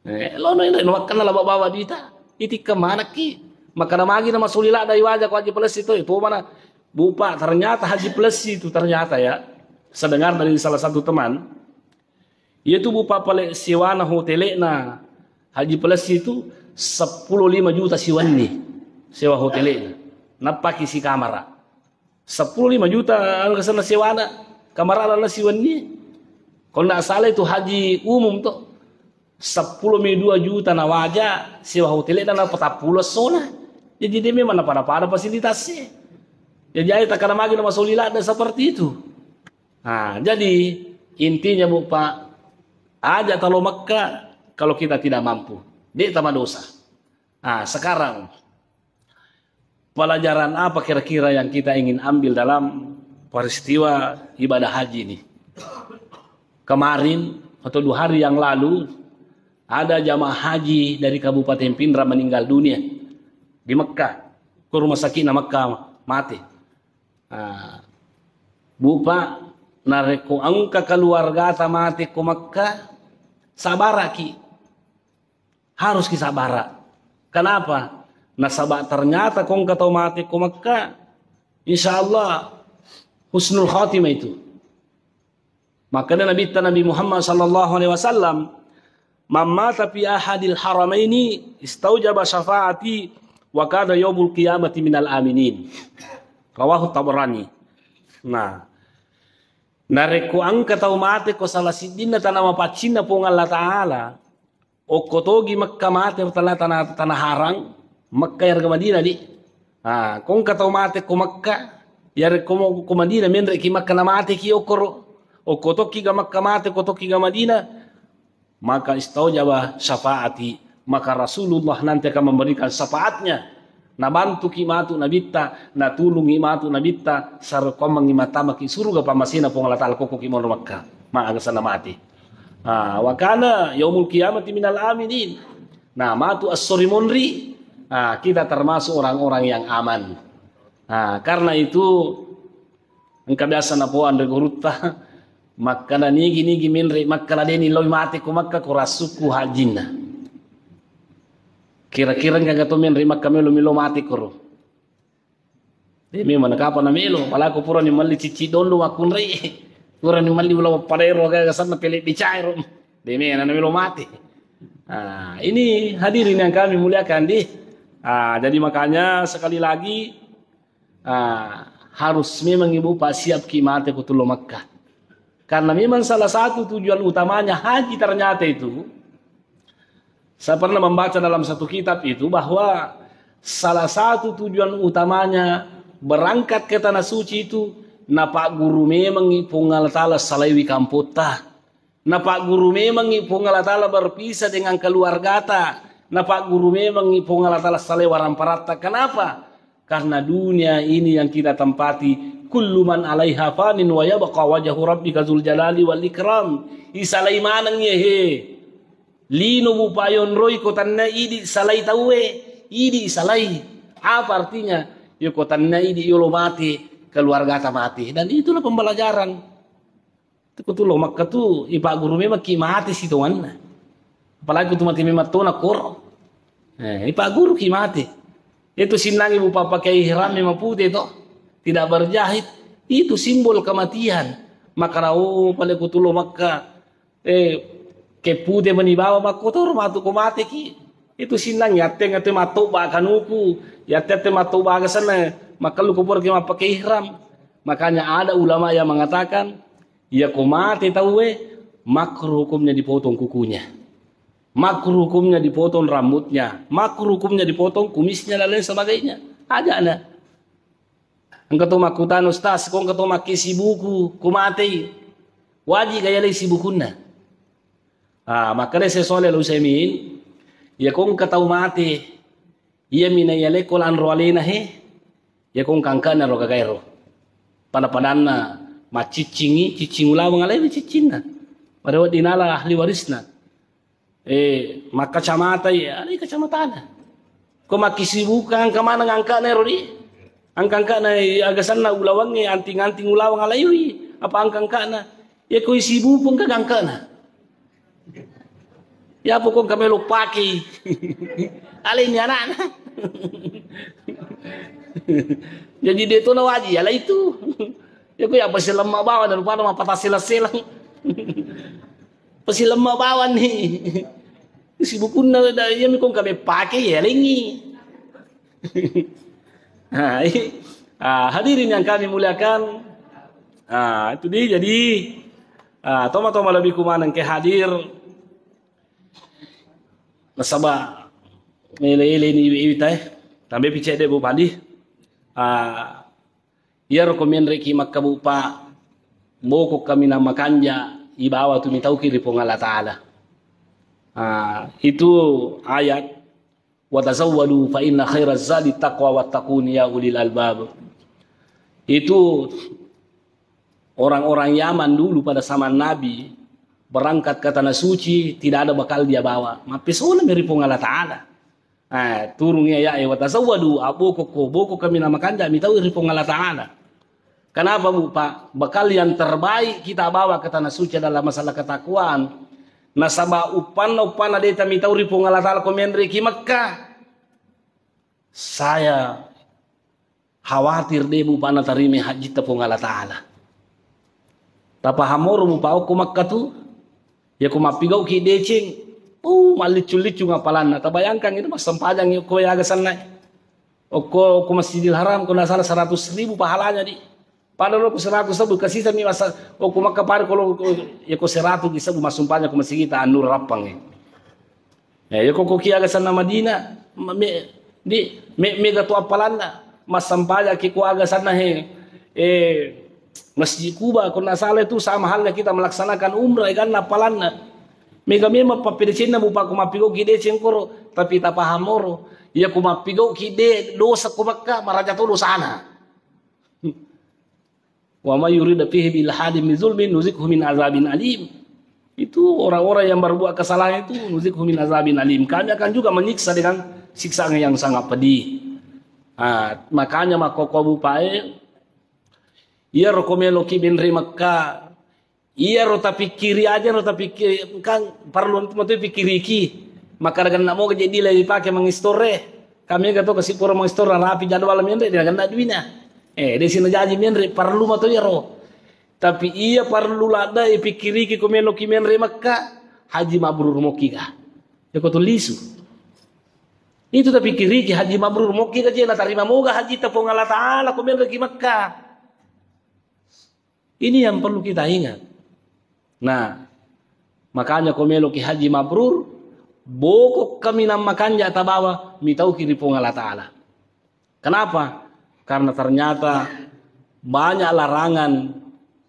Eh, lono ina, no, makkanna laba bawa duita. Itikka manakki. Makkana magi na masuli ladda iwaja ko haji plus itu, itu mana. Bu Pak, ternyata haji plus itu ternyata ya. Saya dengar dari salah satu teman, iya tu Bu Pak pale sewana hotelena haji plus itu seppulo lima juta siwenni sewa hotelena. Nappaki si kamara. Seppulo lima juta anu kesana sewana, kamara lana siwenni. Kalau ndak salah itu haji umum to, seppulo mi dua juta nawaja sewa hotel dan apa tappulo sona. Jadi dia memang pada-pada fasilitasnya. Jadi ayo takana magi nama solila ada seperti itu. Nah, jadi intinya Bu Pak, aja talo Mekah kalau kita tidak mampu. Dia tambah dosa. Nah, sekarang pelajaran apa kira-kira yang kita ingin ambil dalam peristiwa ibadah haji ini? Kemarin atau dua hari yang lalu, ada jamaah haji dari Kabupaten Pinrang meninggal dunia di Mekah. Ke rumah sakit Mekah mati. Ah, Bu Pak, narekko engka keluargata mati ko Mekah, sabaraki. Harus ki sabara. Kenapa? Nasaba ternyata ko engka tau mate ko Mekka, insya Allah husnul khatimah itu. Makanya Nabi Nabi Muhammad sallallahu alaihi wasallam, "Man mata fi ahadil haramaini istaujaba syafaati wa kana yaumul qiyamati minal aminin." Rawahu Tabarani. Nah, narekko engka tau mate ko salah siddinna tana mapaccinna Puang Allah Ta'ala, okko togi Mekka mate ri tana, tana, tana harang, Mekka yarega Madinah di. Ah, ko engka tau mate ko Mekka, yarekko mo ko Madinah, menre ki Mekka na mate ki okkoro. Okko tokki ga Mekka mate, ko tokki ga Madinah, maka istaujaba syafaati, maka Rasulullah nanti akan memberikan syafaatnya. Nabantuki matu Nabitta, natulungi matu Nabitta, sarekkoammengngi mattamaki suruga pammasena Puang Allah Ta'ala kokkoki monro Mekka. Maaga sana mate. Ah, wa kana yaumul qiyamati minal aminin. Nah, matu esso ri monri, ah, kita termasuk orang-orang yang aman. Ah, karena itu engka biasa napoang ri gurutta, makkana nigi-nigi menre Mekka la deni loi mate ko Mekka ko rassukku hajinna. Kira-kira engka to menre Mekka melo-melo mate koro. De memang kapang namelo, apalagi ko purani melli cicci dondo makkunrai, purani melli ula padaero aga sanna pele dicairo. De memang namelo mati. Ah, ini hadirin yang kami muliakan di. Ah, jadi makanya sekali lagi, ah, harus memang ibu Pak siap ki mate ko tullo Mekka. Karena memang salah satu tujuan utamanya haji ternyata itu, saya pernah membaca dalam satu kitab itu bahwa salah satu tujuan utamanya berangkat ke tanah suci itu, napagguru memangngi Puang Allah Ta'ala salaiwi kampotta. Napagguru memangngi Puang Allah Ta'ala berpisah dengan keluargata. Napagguru memangngi Puang Allah Ta'ala salai waramparatta. Kenapa? Karena dunia ini yang kita tempati, kullu man alaiha fanin wa yabqa wajhu rabbika dzul jalali wal ikram. Isalai maneng ye he. Lino mupayonroi ko tanna idi salai tauwe, idi salai. Apa artinya? Yo ko tanna idi yolo mate, keluargata mate. Dan itulah pembelajaran. Ko tullo Mekka tu ipagguru memang ki mate sitonganna. Apalagi tu mate memang tona koro. Eh, ipagguru ki mate. Itu sinnangi bu papakai ihram memang pute to. Tidak berjahit. Itu simbol kematian. Maka rao pale ko tullo Mekka. Eh, ke pute meni bawa makkotoro matu ko mate ki. Itu sinnang yatteng ate mattoba kanuku. Yatte ate mattoba aga sana. Makkellu ko pura ki mappakai ihram. Makanya ada ulama yang mengatakan, iya ko mate tauwe, makruh hukumnya dipotong kukunya. Makruh hukumnya dipotong rambutnya. Makruh hukumnya dipotong kumisnya dan lain sebagainya. Aja na. Engka to makkutana, "Ustaz, ko engka to makkisibuku, ko matei, wajib ga yalai sibukunna?" Ah, makkeda Syekh Shalih Al Utsaimin, iya ko engka tau mate, iya mina yalai ko lanro alena he, iya ko engka angkana ro gagaero. Pada-padanna macciccingi, ciccing ulaweng alai ciccinna. Pada wedding nala ahli warisna. Eh, makkacamata iya, ada kacamatana. Ko makkisibukan angka maneng angkana ero di. Angka-angkana, eh, agasanna ulawangnge, anting-anting ulawang alaiwi. Apa angka-angkana? Ya ko isibuku engka angkana. Ya apa ko engka melo pake. Alai ni anakna. Jadi dia tu nawaji, ya lah itu. Ya ko ya apa selemma bawa daripada mapata sela-sela. Pasi lemma bawang ni. Sibukunna da, iya mi kong kabe pake ya lengi. Nah, i-, ah, hadirin yang kami muliakan, ah, itu dia. Jadi, Ah, toma-toma lebih kumaneng ke hadir. Nasaba mele-ele ni iwi-iwi tae. Tambe picek de bu padi. Ah, iyaro ko menre ki makkabupa boko kami na makanja ibawa tu mitauki ri Puang Allah Ta'ala. Ah, itu ayat, "Wa tazawwadu fa inna khairaz zadi taqwa wattaqun ya ulil albab." Itu orang-orang Yaman dulu pada zaman Nabi berangkat ke tanah suci, tidak ada bekal dia bawa. Mappesona mi ri Puang Allah Ta'ala. Eh, turung iya ya, "Wa tazawwadu," aboko ko, boko kami na makanja mitau ri Puang Allah Ta'ala. Kenapa, Bu, Pak? Bekal yang terbaik kita bawa ke tanah suci adalah masalah ketakwaan. Nasaba uppanna, uppanna deta mitau ri Puang Allah Ta'ala ko menre ki Mekah. Saya khawatir de, Bu, Pak, natarima hajjitta Puang Allah Ta'ala. Tapahamoro, Bu, Pak, okko Mekah tu, ya ko mappigau ki deceng, uh, malliccu-liccu ngapalanna. Tabayangkan itu, Pak, sempajang ko ya aga sanna. Okko, okko Masjidil Haram, ko nggak salah seratus ribu pahalanya, di. Padahal ko seratus ribu, kasih sami masa, okko Mekah pada kalau, ya ko seratus ribu massumpajang ko masjid An-Nur Rappang, eh. Eh, ya ko, ko ki aga sanna Madinah, me, di, me, mega tu appalanna, massampajang ki ko aga sanna he, eh, Masjid Kuba, ko nggak salah itu sama halnya kita melaksanakan umrah, ya kan, appalanna. Mega memang pappedecenna, Bu, Pak, ko mappigau ki deceng koro, tapi tapahamoro. Ya ko mappigau ki de, dosa ko Mekah, maraja to dosana. "Wa may yurid fihi bi ilhadin bi zulmin nuzikhu min azabin alim." Itu orang-orang yang berbuat kesalahan itu nuzikhu min azabin alim. Kami akan juga menyiksa dengan siksaan yang sangat pedih. Ah, makanya makkokko, Bu, Pak, eh, iyaro ko meloki menre Mekah, iyaro tapikkiri aja, ro tapikkiri, kan perlu matu pikkiriki. Maka daganna moga jadi lagi pake mangistore. Kami ga to kasi pura mangistore rapi jadwal menre, dia kena duina. Eh, de sina jaji menre, perlu matu iyaro. Tapi iya perlu ladda, eh, pikkiriki ko meloki menre Mekah, haji mabrur moki ga. Ya ko tulisu. Itu tapikkiriki haji mabrur moki ga je, natarima moga haji ta Puang Allah Ta'ala ko menre ki Mekah. Ini yang perlu kita ingat. Nah, makanya ko meloki haji mabrur, boko kami na makanja tabawa, mitauki ri Puang Allah Ta'ala. Kenapa? Karena ternyata banyak larangan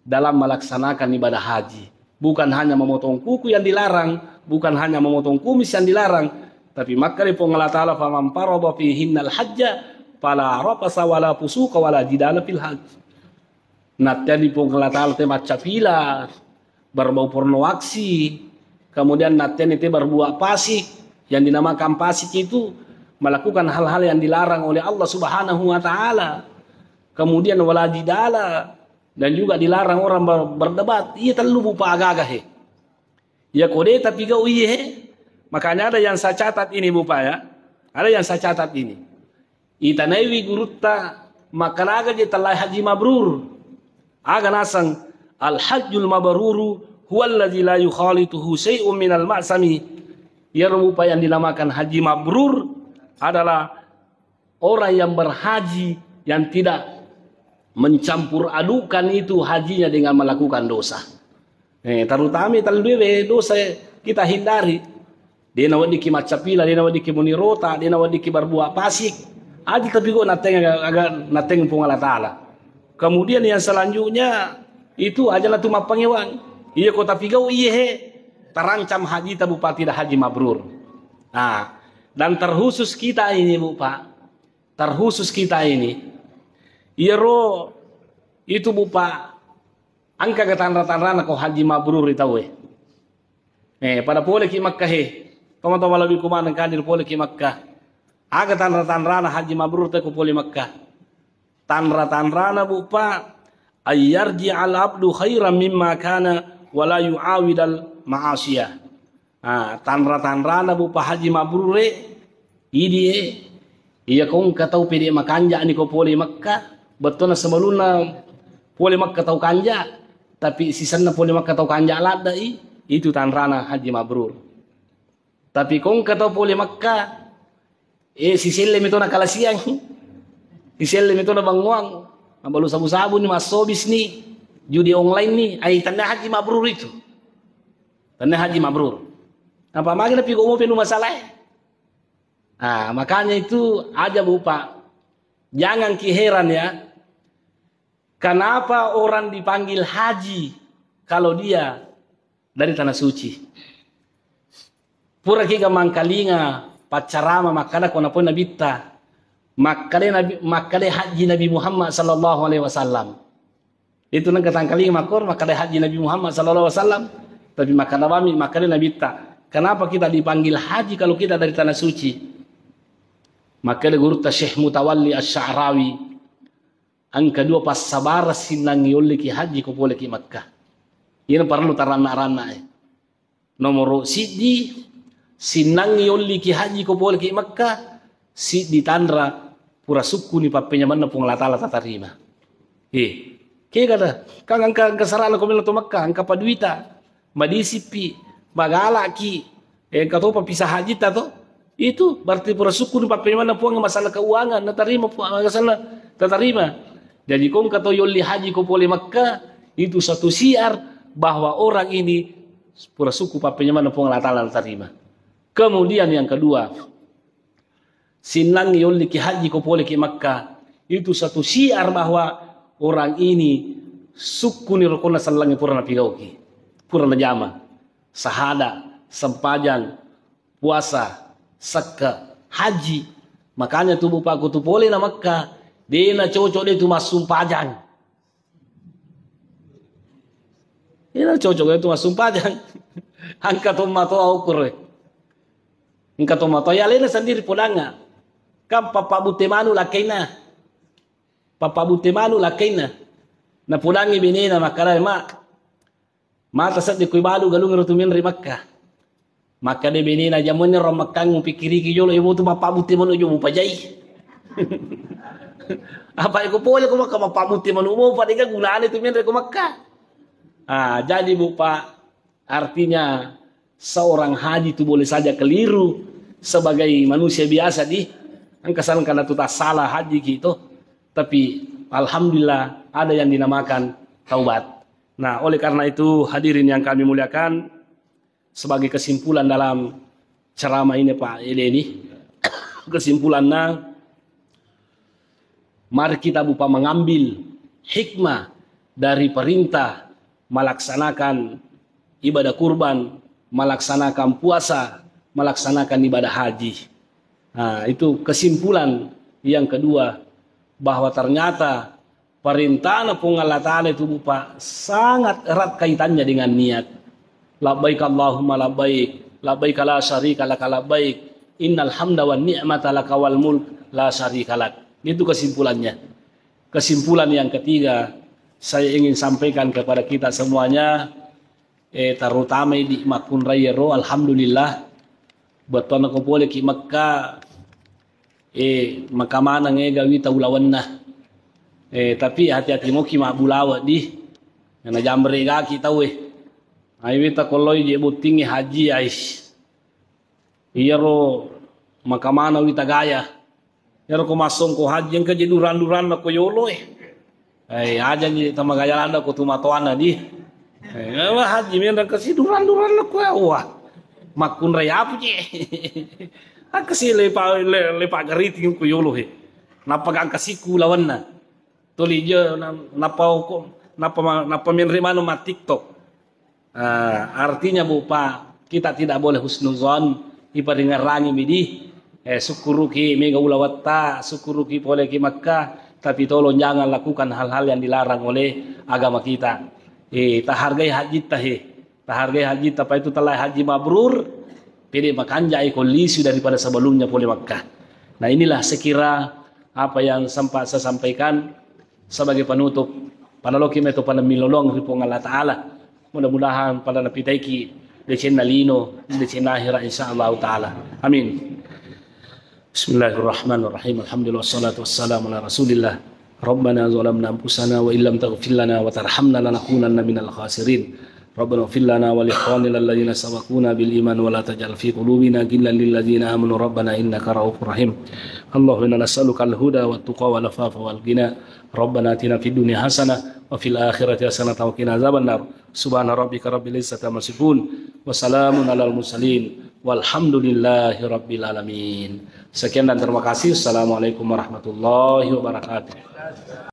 dalam melaksanakan ibadah haji. Bukan hanya memotong kuku yang dilarang, bukan hanya memotong kumis yang dilarang, tapi makkeda Puang Allah Ta'ala, "Faman farada fihinnal hajja fala rafasa wala fusuqa wala jidala fil hajj." Natteani Puang Allah Ta'ala te maccapila, berbau pornografi, kemudian natteani te berbuat fasik. Yang dinamakan fasik itu melakukan hal-hal yang dilarang oleh Allah Subhanahu wa Ta'ala. Kemudian wala jidala, dan juga dilarang orang ber-, berdebat. Iya tellu, Bu, Pak, aga-aga he. Ya kode tapi gau iye he. Makanya ada yang saya catat ini, Bu, Pak, ya. Ada yang saya catat ini. Itanaiwi gurutta, makkanaga je tellai haji mabrur. Aga naseng, "Al-hajjul mabruru huwallazi la yukhalituhu syai'un minal ma'sami." Iyaro, Bu, Pak, yang dinamakan haji mabrur adalah orang yang berhaji yang tidak mencampur adukan itu hajinya dengan melakukan dosa. Eh, terutama tellue dosa kita hindari. De naweddikki maccapila, de naweddikki muni rota, de naweddikki berbuat fasik. Aja tapi kok natteng aga, aga natteng Puang Allah Ta'ala. Kemudian yang selanjutnya itu aja tu mappangewang. Iya ko tapi gau iye he, terancam haji ta, Bu, Pak, tidak haji mabrur. Nah, dan terkhusus kita ini, Bu, Pak. Terkhusus kita ini. Iyaro itu, Bu, Pak, engka ga tanra-tanrana ko haji mabrur ri tauwe. Eh, pada pole ki Makkah he. Toma-toma lebih kumaneng kadir pole ki Makkah. Aga tanra-tanrana haji mabrur te ko pole Makkah. Tanra-tanrana, Bu, Pak, ayyarji al abdu khairan mimma kana wala yu'awidal ma'asiyah. Ah, tanra-tanrana, Bu, Pak, haji mabrure, idi e, iya ko engka tau pede makanja ni ko pole Makkah, bettona sebelumna pole Makkah tau kanja, tapi sisenna pole Makkah tau kanja ladda i, itu tanrana haji mabrur. Tapi ko engka tau pole Makkah, eh, siselle mi to nakalasiang, siselle mi to nabanguang, mabalu sabu-sabu ni, massobis ni, judi online ni, ai tannia haji mabrur itu. Tannia haji mabrur. Apa magi napi gomo penu masalah? Ah, makanya itu aja, Bu, Pak. Jangan ki heran ya, kenapa orang dipanggil haji kalau dia dari tanah suci. Pura kiga mangkalinga paccarama makkada ko napoi nabitta, makkada nabi, makkada haji Nabi Muhammad sallallahu alaihi wasallam. Itu nengka tangkalinga makkor makkada haji Nabi Muhammad sallallahu alaihi wasallam, tapi makkada bami makkada nabitta. Kenapa kita dipanggil haji kalau kita dari tanah suci? Makkada gurutta Syekh Mutawalli Asy-Sya'rawi, engka dua passabara sinnangi yolliki haji ko poleki Makkah. Iyana parellu taranna-ranna e. Nomoro siddi, sinnangi yolliki haji ko poleki Makkah, siddi tanra pura sukkuni pappenyamenna Puang Allah Ta'ala tatarima. Eh, kega da, kan engka, engka sarana ko melo to Makkah, engka paduita, madisipi, magalaki, eh, engka topa pisa hajita to. Itu berarti pura sukkuni pappenyamenna Puang masalah keuangan, natarima Puang, masalah tatarima. Jadi ko engka to yolli haji ko pole Makkah, itu satu syiar bahwa orang ini pura sukku pappenyamenna Puang Allah Ta'ala natarima. Kemudian yang kedua, sinnangi yolliki haji ko poleki Makkah, itu satu syiar bahwa orang ini sukkuni rukuna sellengnge pura napigauki, pura najama, sahada, sempajang, puasa, sekke, haji. Makanya tu Bu Pak, ko tu pole na Makkah, de na cocok de tu massumpajang. Ina cocok itu massumpajang. Engka to matoa ukur we. Engka to matoa ya alena sendiri podanga. Kan pappabutte manu lakkaina. Pappabutte manu lakkaina. Napodangi benena makkada, "Ma, mata seddi kui balu galung ro tu menre Makkah." Makkeda benena, "Jamuanna ro Makkang mupikkiriki jolo, iya motu mappabutte manu jo mupajai." Apa iko pole ko Makkah mappabutte manu mo, pada ga gunane tu menre ko Makkah. Ah, jadi Bu Pak, artinya seorang haji itu boleh saja keliru sebagai manusia biasa di engka sangkana tu tassala haji gitu. Tapi alhamdulillah ada yang dinamakan taubat. Nah, oleh karena itu hadirin yang kami muliakan, sebagai kesimpulan dalam ceramah ini, Pak Edeni, kesimpulannya, mari kita Bu Pak mengambil hikmah dari perintah melaksanakan ibadah kurban, melaksanakan puasa, melaksanakan ibadah haji. Nah, itu kesimpulan yang kedua, bahwa ternyata perintahna Puang Allah Ta'ala itu Bu Pak sangat erat kaitannya dengan niat. Labbaik Allahumma labbaik, labbaik la syarika laka labbaik, innal hamda wan ni'mata laka wal mulk la syarika lak. Itu kesimpulannya. Kesimpulan yang ketiga, saya ingin sampaikan kepada kita semuanya, eh, terutama di makkunrai ro, alhamdulillah, bettuanna ko pole ki Mekka, eh, makamanang ega wita ulawenna. Eh, tapi hati-hati moki mabbulawa di, na jamre gaki tau e. Ai wita kolloi je bottingi haji ais. Iyaro makamana wita gaya. Iyaro ko massongko haji engka je durang-duranna ko yolo e. Eh, aja ni tamagaya landa ko tumatoanna di. Eh, wah haji menreng kasi durang-duranna ko ya wah. Makkunrai apu je. Akkasi lepa, le, lepa gariting ko yolo e. Nappa gangka siku lawanna. Tuli je na-, nappa ko, nappa ma-, nappa menre manu ma TikTok. Ah, artinya Bu Pak, kita tidak boleh husnuzon, iparingerrangi midi, eh, sukkuruki mega ulawetta, sukkuruki pole ki Makkah, tapi tolong jangan lakukan hal-hal yang dilarang oleh agama kita. Eh, tahargai hajitta he, tahargai hajitta, apa itu telah haji mabrur, pede makanjai kondisi daripada sebelumnya pole Makkah. Nah inilah sekira apa yang sempat saya sampaikan. Sebagai penutup, pada loki meto pada milolong ri Puang Allah Ta'ala. Mudah-mudahan pada napitaiki decenna lino, decenna akhirat insya Allah Ta'ala. Amin. Bismillahirrahmanirrahim. Alhamdulillah wassalatu wassalamu ala Rasulillah. Rabbana zalamna anfusana wa illam taghfir lana wa tarhamna lanakunanna minal khasirin. Rabbana ighfir lana wa li ikhwanina alladhina sabaquna bil iman wa la taj'al fi qulubina ghillan lil ladzina amanu rabbana innaka raufur rahim. Allahumma inna nas'aluka al huda wat tuqa wal afafa wal ghina. Rabbana atina fid dunya hasanah wa fil akhirati hasanah wa qina azabannar. Subhana rabbika rabbil izzati amma yasifun. Wa salamun alal mursalin. Walhamdulillahi rabbil alamin. Sekian dan terima kasih. Assalamualaikum warahmatullahi wabarakatuh.